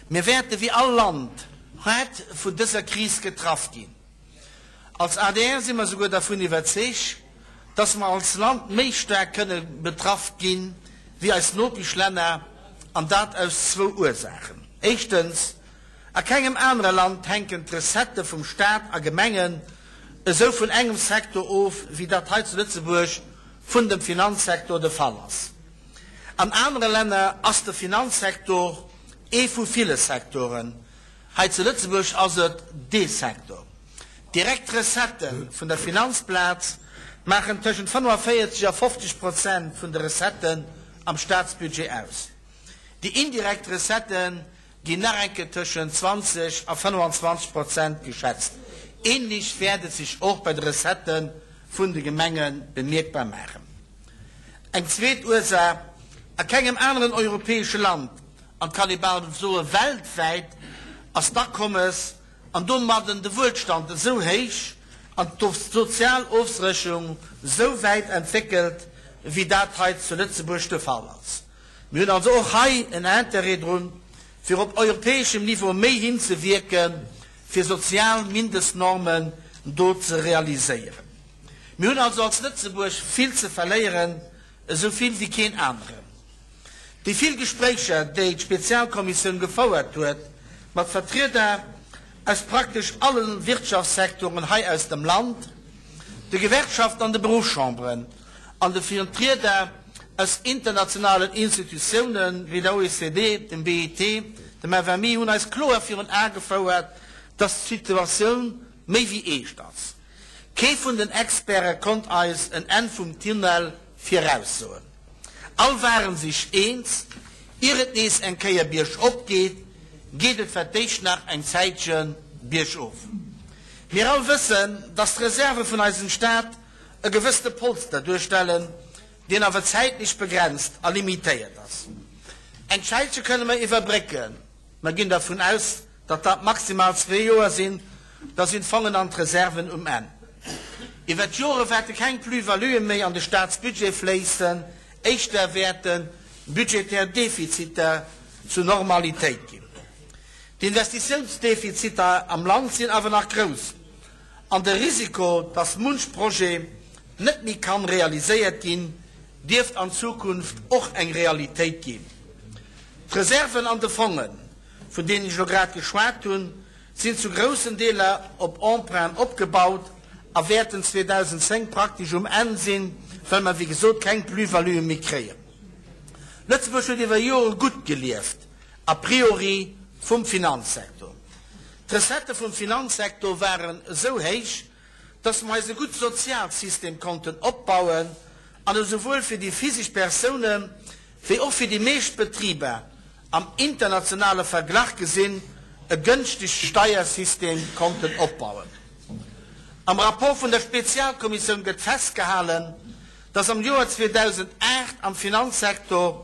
Mir wäerte wéi all Land haart vun dëser Kris getraff ginn. Als adr si mer souguer dervun iwwerzeeg, dass mer als Land méi staark kënne betraff gi wéi eis Nopeschlänner, an dat aus zwou Ursaachen. Éischtens, a kengem anere Land hänken d'Recettë vum Staat a Gemengen esou vun engem Sektor of, wéi dat hei zu Lëtzebuerg vun dem Finanzsektor de Fall ass. An anere Länner ass de Finanzsektor ee vu ville Sektoren, Hei zu Lëtzebuerg ass et dee Secteur. D'direkt Recettë vun der Finanzplaz maachen tëschent 45 a 50 Prozent vun de Recetten am Staatsbudget aus. Déi indirekt Recettë ginn nach eng Kéier tëschent 20 a 25 Prozent geschätzt. Ähnlech wäert et sech och bei de Recettë vun de Gemenge bemierkbar maachen. Eng zweet Ursaach, A kengem aneren europäesche Land an et kann ee bal soe weltwäit, ass d'Akommes an domadden de Wuelstand esou héich an d'sozial Ofsécherung esou wäit entwéckelt, wéi dat hei zu Lëtzebuerg de Fall ass. Mir hunn also och hei en Intérêt drun, fir op europäeschem Niveau méi hinzewierken, fir sozial Mindestnormen do ze realiséieren. Mir hunn also als Lëtzebuerg vill ze verléieren, esou vill wéi keen aneren. Déi vill Gespréicher, déi d'Spezialkommissioun gefouert huet mat Vertrieder aus praktesch alle Wirtschaftssektoren hei aus dem Land, de Gewerkschaften an de Beruffschamberen an de Vertrieder aus internationalen Institutiounen wéi der OECD, dem BIT, dem FMI, hunn eis kloer virun Ae gefouert, dass d'Situatioun méi wéi eescht ass. Kee vun den Experte konnt eis en Enn vum Tunnel viraussoen. All waren sech eens, ier et nees eng Kéier biergop geet, geet et fir d'éischt nach eng Zäitche biergof. Mir all wëssen, dass d'Reserve vun eisem Staat e gewëssene Polster duerstellen, deen awer zäitlech begrenzt a limitéiert ass. Eng Zäitche kënne mer iwwerbrécken, mer ginn dervun aus, datt dat maximal zwee Joer sinn, da sinn d'Fongen an d'Reserven um Enn. Iwwer d'Jore wäerte keng Plus-valuë méi an de Staatsbudget fléissen, éischter wäerte budgetär Defiziter zur Normalitéit ginn. D'Investitiounsdefiziter am Land sinn awer nach grouss an de Risiko, datt munch Projet net méi kann realiséiert ginn, dierft an Zukunft och eng Realitéit ginn. D'Reserven an de Fongen, vun deenen ech elo grad geschwat hunn, sinn zu groussen Deeler op Emprunten opgebaut a wäerten 2010 praktesch um Enn sinn, well mer, wéi gesot, keng Plus-value méi kréien. Lëtzebuerg huet iwwer Jore gutt gelieft, a priori vum Finanzsektor. D'Recettë vum Finanzsektor waren esou héich, dass mer eis e gutt Sozialsystem konnten opbauen an esouwuel fir déi physesch Persoune wéi och fir déi meescht Betriber am internationale Verglach gesinn e gënschtegt Steiersystem konnten opbauen. Am Rapport vun der Spezialkommissioun gëtt festgehalen, dass am Joer 2008 am Finanzsektor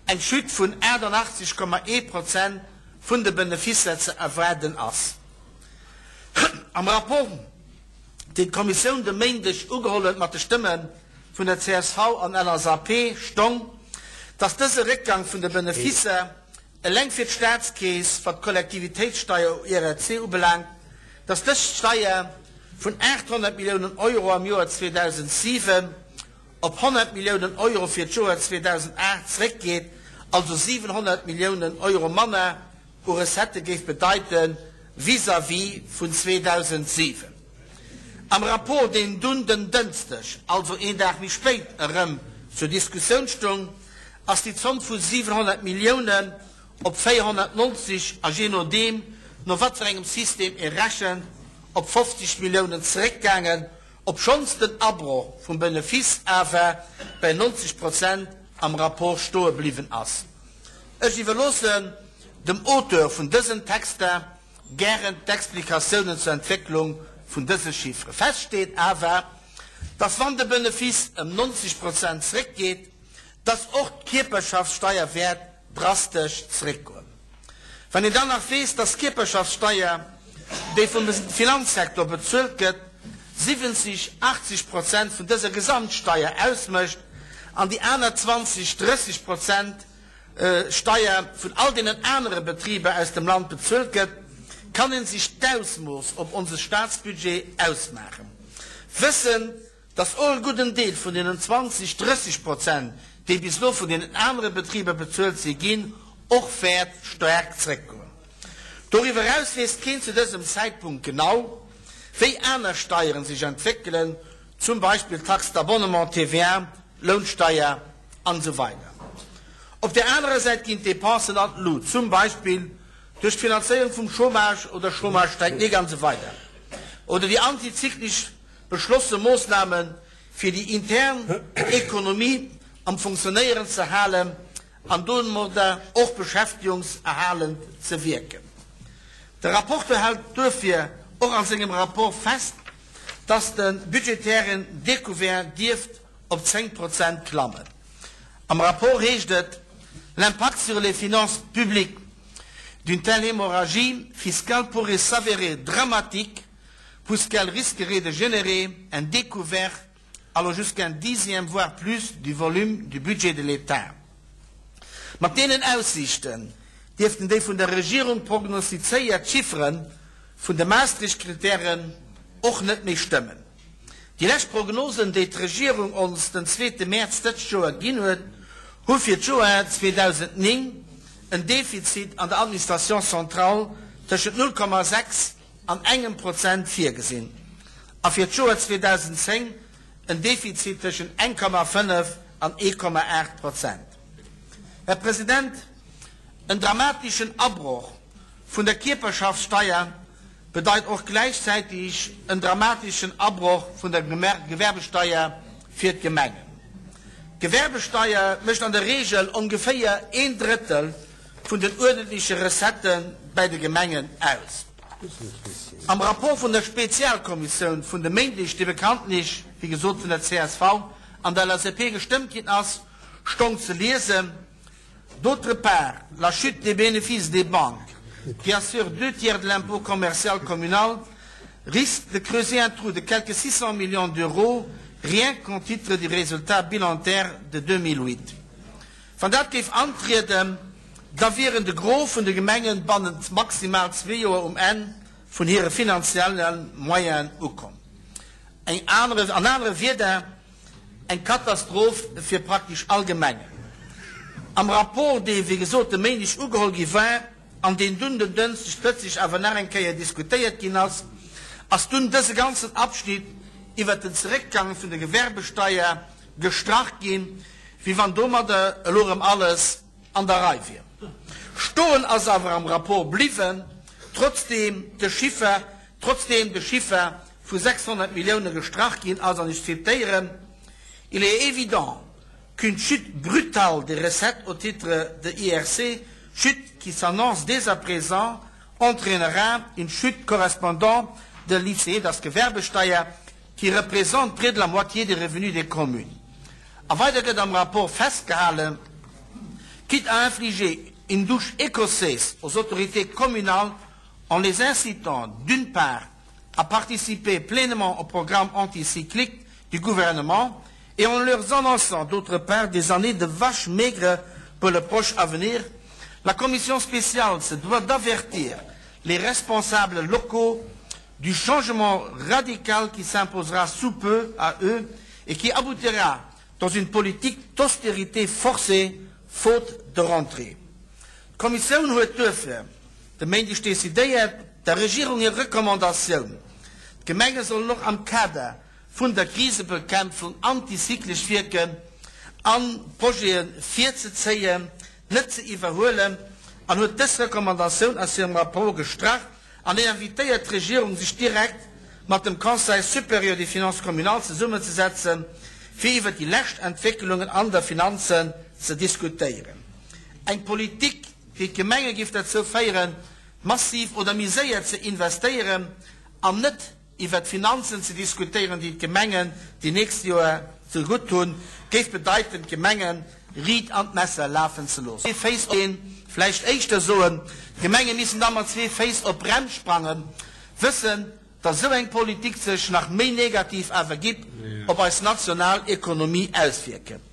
eng Chute vun 88,1 Prozent vun de Beneficer ze erwaarden ass. Am Rapport, deen d'Kommissioun de Méindeg ugeholl huet mat de Stëmme vun der csv an LSAP, stong, datt dëse Réckgang vun de Beneficer eleng fir d'Staatskeess, wat d'Kollektivitéitssteier URC ubelaangt, datt dës Steier vun 800 Milliounen Euro am Joer 2007 op 100 Milliounen Euro fir d'Joer 2008 zréckgeet, also 700 Milliounen Euro manner u Recettë géif bedeite vis-à-vis vun 2007. Am Rapport, deen dunn den Dënschdeg, also een Dag méi spéit, erëm zur Diskussioun stoung, ass déi Zomm vu 700 Milliounen op 490 a jee nodeem, no wat fir engem System ee rechent, op 50 Milliounen zeréckgaangen, obschonns den Abroch vum Benefice awer bei 90 Prozent am Rapport stoe bliwwen ass. Ech iwwerloossen dem Auteur vun dësen Texter gären d'Explikatiounen zur Entwécklung vun dëse Chiffre. Fest steet awer, dass wann de Benefice ëm 90 Prozent zréckgeet, dass och d'Kierperschaftssteier wäert drastesch zréckgoen. Wann een dann nach weess, dass d'Kierperschaftssteier, déi vum Finanzsektor bezuelt gëtt, 70, 80 Prozent vun dëser Gesamtsteier ausmécht an déi aner 20, 30 Prozent. Steier vun all deenen anere Betriber aus dem Land bezuelt gëtt, kann een sech d'Ausmooss op onse Staatsbudget ausmaachen. Wëssend, dass och e gudden Deel vun deenen 20, 30 Prozent, déi bis elo vun deenen anere Betriber bezuelt si ginn, och wäert staark zréckgoen. Doriwwer eraus weess keen zu dësem Zäitpunkt genau, wéi aner Steieren sech entwéckelen, zum Beispill d'Taxe d'abonnement, TVA, Lounsteier an esou weider. Op där anerer Säit ginn d'Depensen an d'Lut, zum Beispill duerch d'Finanzéierung vum Chômage oder Chômage technique an esou weider oder déi antizyklesch beschlosse Moossname fir déi intern Ekonomie am Funktionéieren ze halen an domadder och beschäftigungserhalend ze wierken. De Rapporteur hält duerfir och a sengem Rapport fest, dass de budgetären Découvert dierft op 10 Prozent klammen. Am Rapport heescht et, L'impact sur les finances publiques d'une telle hémorragie fiscale pourrait s'avérer dramatique puisqu'elle risquerait de générer un découvert allant jusqu'à un dixième voire plus du volume du budget de l'État. Mat deenen Aussiichten dierften déi vun der Regierung prognostizéiert Chiffere vun de Maastricht-Kritären och net méi stëmmen. Déi lescht Prognosen, déi d'Regierung ons den zweete Mäerz dëst Joer ginn huet, hu fir d'Joer 2009 en Defizit an der Administration centrale tëschent 0,6 an engem Prozent virgesinn a fir d'Joer 2010 en Defizit tëschent 1,5 an 1,8 Prozent. Här President, en dramateschen Abroch vun der Kierperschaftssteier bedeit och gläichzäitig en dramateschen Abroch vun der Gewerbesteier fir d'Gemengen. D'Gewerbesteier mécht an der Regel ongeféier een Drëttel vun den uerdentleche Recettë bäi de Gemengen aus. Am Rapport vun der Spezialkommissioun vun de Méindeg, dee bekanntlech, wéi gesot, vun der csv an der LSAP gestëmmt ginn ass, stong ze liesen, D'autre part, la chute des bénéfices des banques, qui assure deux tiers de l'impôt commercial communal, risque de creuser un trou de quelque 600 millions d'euros, rien qu'en titre du résultat bilantaire de 2008. Wann dat géif antrieden, da wieren de Gros vun de Gemengen bannent maximal zwee Joer um Enn vun hire finanzielle Moyenen ukomm. Eng anere, an anere Wieder, Eng Katastroph fir praktesch all Gemengen. Am Rapport, dee wéi gesot de Méindeg ugeholl gi war an deen dunn den Dënschdeg plëtzlech awer nach eng Kéier diskutéiert ginn ass, ass dunn dëse ganzen Abschnitt iwwert den Zeréckgang vun der Gewerbesteier gestrach ginn, wéi wann domadder elo erëm alles an der Rei wier. Stoen ass awer am Rapport bliwwen, trotzdeem de Chiffer, trotzdeem de Chiffer vu 600 Millioune gestrach ginn ass, an ech zitéieren, Il est évident qu'une chute brutale des recettes au titre de IRC, chute qui s'annonce dès à présent, entraînera une chute correspondant de l'ICE, das Gewerbesteier, qui représente près de la moitié des revenus des communes. A weider gëtt am Rapport festgehalen, Quitte à infliger une douche écossaise aux autorités communales en les incitant d'une part à participer pleinement au programme anticyclique du gouvernement et en leur annonçant d'autre part des années de vaches maigres pour le proche avenir, la commission spéciale se doit d'avertir les responsables locaux du changement radical qui s'imposera sous peu à eux et qui aboutira dans une politique d'austérité forcée, faute de rentrée. D'Kommissioun huet duerfir de Méindeg decidéiert, der Regierung hir Recommandatioun, d'Gemenge sollen och am Kader vun der Krisebekämpfung antizyklesch wierken an Projete virzezéien, net ze iwwerhuelen an huet dës Recommandatioun aus hirem Rapport gestrach an invitéiert d'Regierung, sech direkt mat dem Conseil supérieur des finances communales zesummenzesetzen, fir iwwer déi lescht Entwécklungen an der Finanzen ze diskutéieren. Eng Politik, déi d'Gemenge géif derzou féieren, massiv oder méi séier ze investéieren an net iwwer d'Finanzen ze diskutéieren, déi d'Gemengen déi nächst Joer ze gutt hunn, géif bedeiten, d'Gemenge riit an d'Messer lafen ze loossen. Féiss op een, vläicht éischter soen, d'Gemenge missen da mat zwee Féiss op d'Brems sprangen, wëssen, datt esou eng Politik sech nach méi negativ awer giff op eis national Ekonomie auswierken.